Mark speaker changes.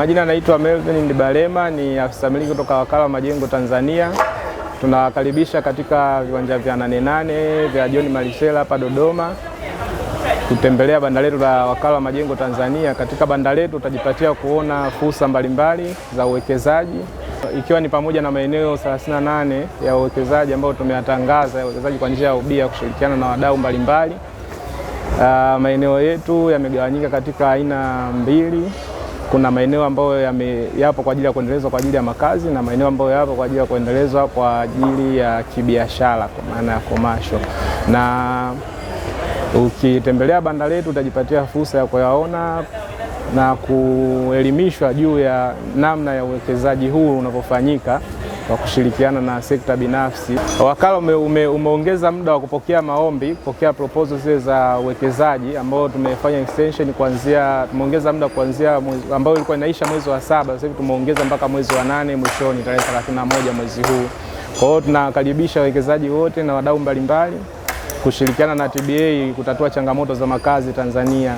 Speaker 1: Majina naitwa Melvin Ndibalema, ni afisa miliki kutoka Wakala wa Majengo Tanzania. Tunawakaribisha katika viwanja vya Nane Nane vya John Malicela hapa Dodoma kutembelea banda letu la Wakala wa Majengo Tanzania. Katika banda letu utajipatia kuona fursa mbalimbali za uwekezaji ikiwa ni pamoja na maeneo 38 ya uwekezaji ambayo tumeyatangaza ya uwekezaji kwa njia ya ubia kushirikiana na wadau mbalimbali. Maeneo yetu yamegawanyika katika aina mbili. Kuna maeneo ambayo yapo kwa ajili ya kuendelezwa kwa ajili ya makazi na maeneo ambayo yapo kwa ajili ya kuendelezwa kwa ajili ya kibiashara kwa maana ya commercial. Na ukitembelea banda letu utajipatia fursa ya kuyaona na kuelimishwa juu ya namna ya uwekezaji huu unavyofanyika kwa kushirikiana na sekta binafsi. Wakala umeongeza muda wa kupokea maombi, kupokea proposal zile za uwekezaji ambao tumefanya extension kuanzia, tumeongeza muda kuanzia ambao ilikuwa inaisha mwezi wa 7, sasa hivi tumeongeza mpaka mwezi wa 8 mwishoni tarehe 31 mwezi huu. Kwa hiyo tunakaribisha wawekezaji wote na wadau mbalimbali kushirikiana na TBA kutatua changamoto za makazi Tanzania.